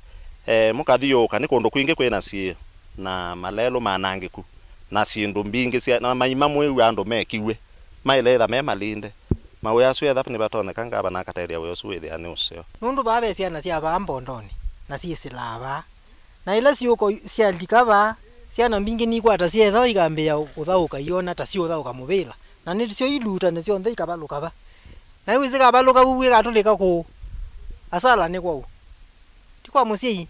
eh, mũkathiũũka nĩ kũndũ kwingĩ kwĩ na syĩo na malelũ manangĩku na syĩndũ mbingĩ sya, na maima mwĩw'a andũ mekiw'e, maĩle ĩtha me malinde. Mawĩa asu etha nĩvatonyeka ngavana akatethya wĩa ũsu wĩthĩa nĩ ũseo. Nũndũ vaa ve syana sya vaa Mbondonĩ na syĩsĩlaa vaa. Na ĩla syũko syalika vaa, syana mbingĩ nikwata syethwa ikambĩĩa ũthaũka iona ta siũthaũka mũvĩla. Na nĩsyo iluutane syonthe ikavalũka va. Na yu ĩsikavalũka vu ĩkatũlĩka kũũ? Asala nĩ kwaũ? Ti kwa mũsyai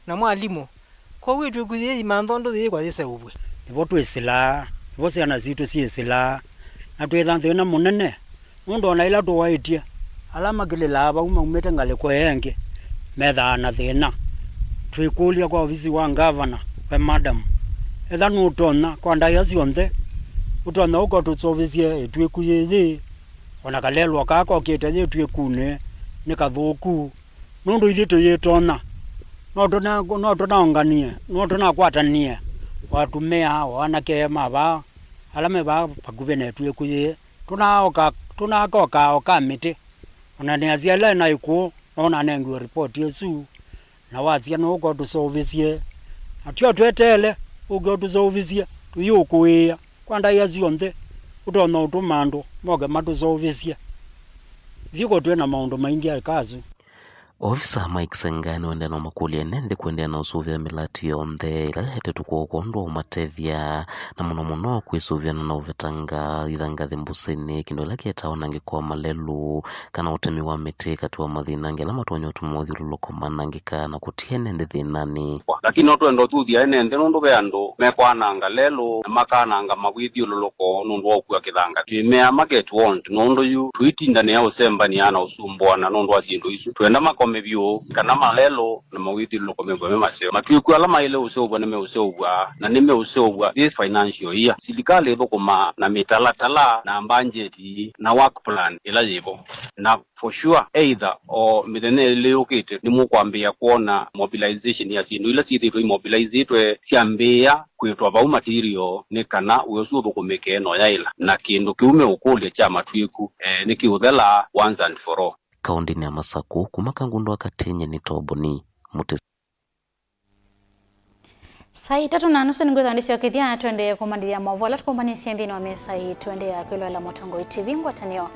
na mwalimũ. Kwoou ĩtw'ĩku yĩĩ imantha ũndũ yĩĩkwa yĩseũvw'e. Nĩvo twĩsĩlaa, nĩvo syana sitũ syĩsĩlaa, na twĩtha thĩna mũnene, nũndũ o na ĩla tũwaĩtye, ala makĩlĩlaa vau maumĩte ngalĩko ĩyo ĩngĩ methaa na thĩna. Twĩkũlya kwa ovisi wa ngavana, we madam, etha nũtonya kwa ndaĩa syonthe, ũtonya ũka ũtũseũvĩsye ĩtw'ĩku yĩĩ, o na kalelũ kaa kokĩte yĩ ĩtw'ĩkunĩ nĩ kathũku. Nũndũ ithyĩ tũyĩtonya, no tũna-, no tũnaũnganie, no tũnakwatanie o atumĩa, o anake ma vaa, ala me vaa vakuvĩ na ĩtw'ĩku yĩĩ. Tũnaoka, tũnakoka o ka mĩtĩ, o na nĩ asyai ala na ĩkũũ, no nanengiwe ripoti ĩsu, na wasya nũũka ũtũseũvĩsye. Na tyo tweteele ũke ũtũseũvĩsye, tũyĩũkũĩĩa kwa ndaĩa syonthe, ũtonya ũtũma andũ moke matũseũvĩsye. Ithyĩ ko twĩ na maũndũ maingĩ eka asu. Ovisa Mike Senga nĩwendee na ũmakũlya ene nthĩ kũendeea na ũsũvĩa mĩlati yonthe ĩla yaetetwe kwoo kwondũ wa ũmatethya, na mũno mũno kwĩsũvĩana na ũvetanga ithangathĩ mbũsĩnĩ, kĩndũ ĩla kĩetawa ũnangĩko wa malelũ, kana ũtemi wa mĩtĩ katĩ wa mathĩna angĩ ala matonya ũtuma mathyũlũlũko manangĩka na kũtia ene nthĩ thĩnanĩ. Lakini no twenda ũthuthya ene nthĩ nũndũ ve andũ mekwananga lelũ na makananga mawĩthyũlũlũko nũndũ wa ũkua kĩthanga. Twĩmea ma get warned nũndũ yu tũitindanĩa ũsembanĩa na ũsumbũana nũndũ wa syĩndũ isu. Twenda makome vyũ kana malelũ na mawĩthyũlũlũko mew'e me maseo. Matw'ĩku ala maĩle ũseũvw'a nĩmeũseũvw'a, na nĩmeũseũvw'a this financial year. Silikalĩ ĩthũkũmaa na mĩtalatala na mbangyeti na work plan ĩla yĩvo. Na for sure, either o mĩthenya ĩlĩ yũkĩte, nĩmũkwambĩĩa kwona mobilization ya syĩndũ ila syĩthĩĩtwe imobilizĩtwe syambĩĩa kwĩtwa vau material nĩ kana wĩa ũsu ũthũkũmĩke na ũyaĩla, na kĩndũ kĩu meũkũlya kya matw'ĩku, eh, nĩkĩũthela once and for all. Kaũndĩnĩ ya Masakũ, kuma Kangundo wa Katĩ, nyie nĩ Toboni Mũtĩ. Saa itatũ na nusu nĩngwĩthwa ndĩsyokethya tũendee kũmantĩthya maũvoo ala tũkũmbanĩsye nthĩnĩ wa mesa ĩĩ. Tũendeea kwĩloela Mũtongoi T V ngwatanĩo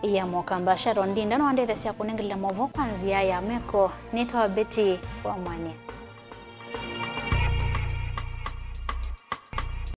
ya Mũkamba. Sharon Ndinda nĩwandetheesya kũnengelea maũvoo kwa nzĩa ya meko. Nĩtawa Betty wa Mwanya.